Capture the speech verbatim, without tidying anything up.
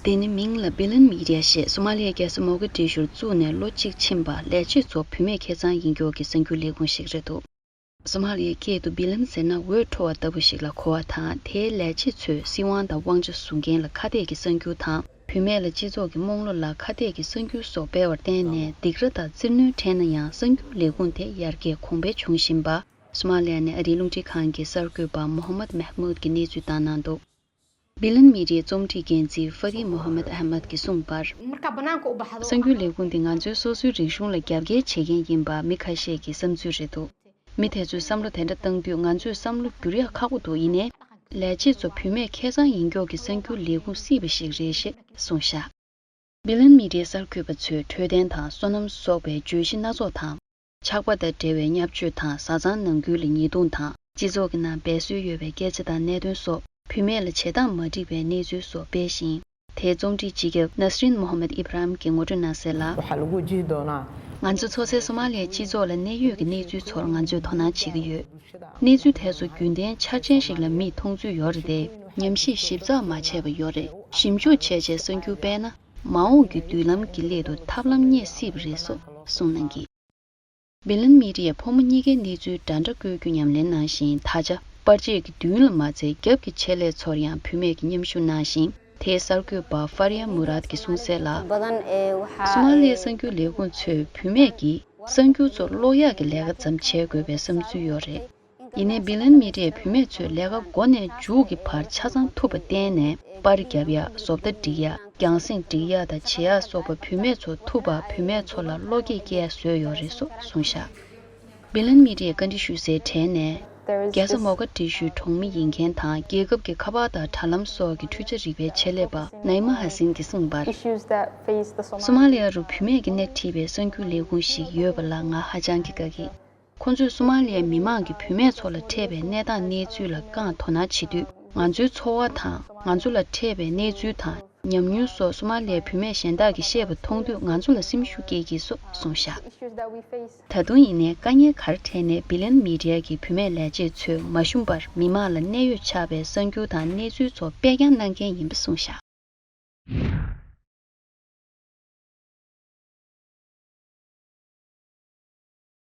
དེ་ནི་མིང་ལ་བི་ལན་མི་རི་ཡ་ཞེས་སོ་མ་ལི་ཡའི་རྒྱལ་ས་མོ་ག་དི་ཤུར་བཙུགས་ནས་ལོ་གཅིག་ཕྱིན་པ་ལས་བྱེད་ཚོ་བུད་མེད་ཁེ་གཙང་ཡིན་སྐྱོར་གྱི་གསར་འགྱུར་ལས་ཁུངས་ཤིག་རེད་འདུག་སོ་མ་ལི་ཡའི་སྐད་དུ་བི་ལན་ཟེར་ན་འོད་འཕྲོ་བ་ལྟ་བུ་ཞིག་ལ་གོ་བ་དང་། དེའི་ལས་བྱེད་ཚོས་སྲིད་དབང་དང་དབང་ཆ་བཟུང་མཁན་ལ་ཁ་གཏད་ཀྱི་གསར་འགྱུར་དང་། བུད་མེད་ལ་སྤྱི་ཚོགས་ཀྱི་རྨོངས་བློ་ལ་ཁ་གཏད་ཀྱི་གསར་འགྱུར་སོགས་སྤེལ་བར་བརྟེན་ནས་སྡིགས་ར་དང་བཙིར་གནོན་འཕྲད་ན་ཡང་། གསར་འགྱུར་ལས་ཁུངས་དེ་ཡར་རྒྱས་གོང་འཕེལ་བྱུང་བཞིན་པ། སོ་མ་ལི་ཡ་ནས་ཨ་རིའི་རླུང་འཕྲིན་ཁང་གི་གསར་འགོད་པ་མོ་ཧམ་མད་མེ་ཧ་མུད་ཀྱིས་གནས་ཚུལ་བཏང་གནང་འདུག་བི་ལན་མི་རིའི་རྩོམ་སྒྲིག་འགན་འཛིན་ཧྥ་རི་མོ་ཧ་མད་ཨ་ཧ་མད་ཀྱིས་གསུངས་པར། གསར་འགྱུར་ལས་ཁུངས་འདི་ང་ཚོའི་སོ་སོའི་རིག་གཞུང་ལ་རྒྱབ་འགལ་བྱེད་མཁན་ཡིན་པ་མི་ཁ་ཤས་ཀྱི་བསམ་ཚུལ་རེད་འདུག་མི་དེ་ཚོས་བསམ་བློ་དེ་འདྲ་བཏང་དུས། ང་ཚོས་བསམ་བློ་བསྒྱུར་ཡག་ཁག་པོ་འདུག་ཡིན་ནའི། ལས་བྱེད་ཚོ་བུད་མེད་ཁེ་གཙང་ཡིན་སྐྱོར་གྱི་གསར་འགྱུར་ལས་ཁུངས་སྲིད་པ་ཞིག་རེད་ཞེས་གསུངས་བཞག་བི་ལན་མི་རིའི་གསར་འགོད་པ་ཚོས་འཕྲོད་བསྟེན་དང་སོ་ནམ་སོགས་པའི་བརྗོད་གཞི་སྣ་ཚོགས་དང་། ཆགས་པ་དང་འབྲེལ་བའི་བརྙས་བཅོས་དང་། བཟའ་ཚང་ནང་ཁུལ་ལ་ཉེས་རྡུང་དང་། སྤྱི་ཚོགས་ཀྱི་ནང་སྦས་སྲོལ་ཡོད་པའི་སྐད་ཆ་དང་གནད་དོན་སོགས། བུད་མེད་ལ་བྱེད་སྟངས་མ་འགྲིག་པའི་གནས་ཚུལ་སོགས་སྤེལ་ཞིང་། དེའི་རྩོམ་སྒྲིག་སྤྱི་ཁྱབ་ནཱ་སི་རིན་མོ་ཧ་མད་ཨི་བྷ་ར་ཧིམ་གྱིས་ངོ་སྤྲོད་གནང་གསལ་ལ། ང་ཚོ་འཚོ་སའི་སོ་མ་ལི་ཡའི་སྤྱི་ཚོགས་ལ་གནད་ཡོད་ཀྱི་གནས་ཚུལ་ཚོར་ང་ཚོས་དོ་སྣང་བྱེད་ཀྱི་ཡོད། གནས་ཚུལ་དེ་ཚོ་རྒྱུན་ལྡན་འཆར་ཅན་ཞིག་ལ་མིས་མཐོང་ཚུལ་ཡོད་རེད་དེ། ཉམས་ཞིབ་ཞིབ་ཚགས་མ་བྱས་པ་ཡོད་རེད། ཞིབ་འཇུག་བྱས་རྗེས་གསར་འགྱུར་སྤེལ་ན། མ་འོངས་ཀྱི་མདུན་ལམ་གྱི་སླད་དུ་ཐབས་ལམ་རྙེད་སྲིད་པ་རེད་སོགས་གསུངས་གནང་གིས། བི་ལན་མི་རིས་ཕོ་མོ་གཉིས་ཀའི་གནས་ཚུལ་འདྲ་འདྲ་བཀོད་རྒྱུ་ཉམས་ལེན་གནང་ཞིང་། ད་ཆ་པར་ཆས་ཀྱི་མདུན་ལ་མ་ཚད། རྒྱབ་ཀྱི་ཆེད་ལས་ཚོར་ཡང་བུད་མེད་ཀྱིས་མཉམ་ཞུགས་གནང་ཞིང་། དེའི་གསར་འགོད་པ་ཧྥ་རི་ཡ་མུ་རཱད་ཀྱིས་གསུངས་གསལ་ལ། སོ་མ་ལི་ཡའི་གསར་འགྱུར་ལས་ཁུངས་ཚོས་བུད་མེད་ཀྱིས་གསར་འགྱུར་ཚོ་ཀློག་ཡག་གི་ལས་ཀ་ཙམ་བྱེད་དགོས་པའི་བསམ་ཚུལ་ཡོད་རེད། ཡིན་ནའི་བི་ལན་མི་རིས་བུད་མེད་ཚོས་ལས་ཀ་འགོ་ནས་མཇུག་གི་བར་ཆ་ཚང་ཐུབ་པ་བསྟན་ནས། པར་རྒྱབ་ཡག་བཟོ་ལྟ་སྒྲིག་ཡག་རྒྱང་སྲིང་སྒྲིག་ཡག་དང་བྱེད་ཡག་སོགས་པ་བུད་མེད་ཚོ་ཐུབ་པ། བུད་མེད་ཚོ་ལ་བློ་སྐྱེད་སྐྱེ་ཡག་བཟོས་ཡོད་རེད་སོགས་གསུངས་བཞག་བི་ལན་མི་རིས་བཀའ་འདྲི་ཞུས་སའི་གྲས་ནས། རྒྱལ་ས་མོ་ག་དི་ཤུའི་གྲོང་མི་ཡིན་མཁན་དང་། རྒྱལ་ཁབ་ཀྱི་ཁ་པར་དང་དྲ་ལམ་སོགས་ཀྱི་འཕྲུལ་ཆ་རིག་པའི་ཆེད་ལས་པ་ནའི་མ་ཧ་སིན་གྱིས་གསུངས་པར། སོ་མ་ལི་ཡ་རུ་བུད་མེད་ཀྱི་སྣེ་ཁྲིད་པའི་གསར་འགྱུར་ལས་ཁུངས་ཤིག་ཡོད་པ་ལ་ང་ཧ་ཅང་གི་དགའ་གི། ཁོ་ཚོས་སོ་མ་ལི་ཡའི་མི་མང་གིས་བུད་མེད་ཚོ་ལ་འཕྲད་པའི་གནས་སྟངས་གནས་ཚུལ་ལ་རྐང་དོ་སྣང་བྱེད་དུས། ང་ཚོའི་ཚོར་བ་དང་། ང་ཚོ་ལ་འཕྲད་པའི་གནས་ཚུལ་དང་། ཉམས་མྱོང་སོགས་སོ་མ་ལི་ཡའི་བུད་མེད་གཞན་དག་གིས་བཤད་པ་མཐོང་དུས། ང་ཚོ་ལ་སེམས་ཤུགས་སྐྱེད་ཀྱིས་སོགས་གསུངས་བཞག་ད་དུང་ཡིན་ནའི་དཀའ་ངལ་ག་རེ་འཕྲད་ནའི་བི་ལན་མི་རི་ཡ་གི་བུད་མེད་ལས་བྱེད་ཚོས་མ་ཞུམ་པར་མི་མང་ལ་གནད་ཡོད་ཆགས་པའི་གསར་འགྱུར་དང་གནས་ཚུལ་ཚོ་སྤེལ་རྐྱང་གནང་མཁན་ཡིན་པ་གསུངས་བཞག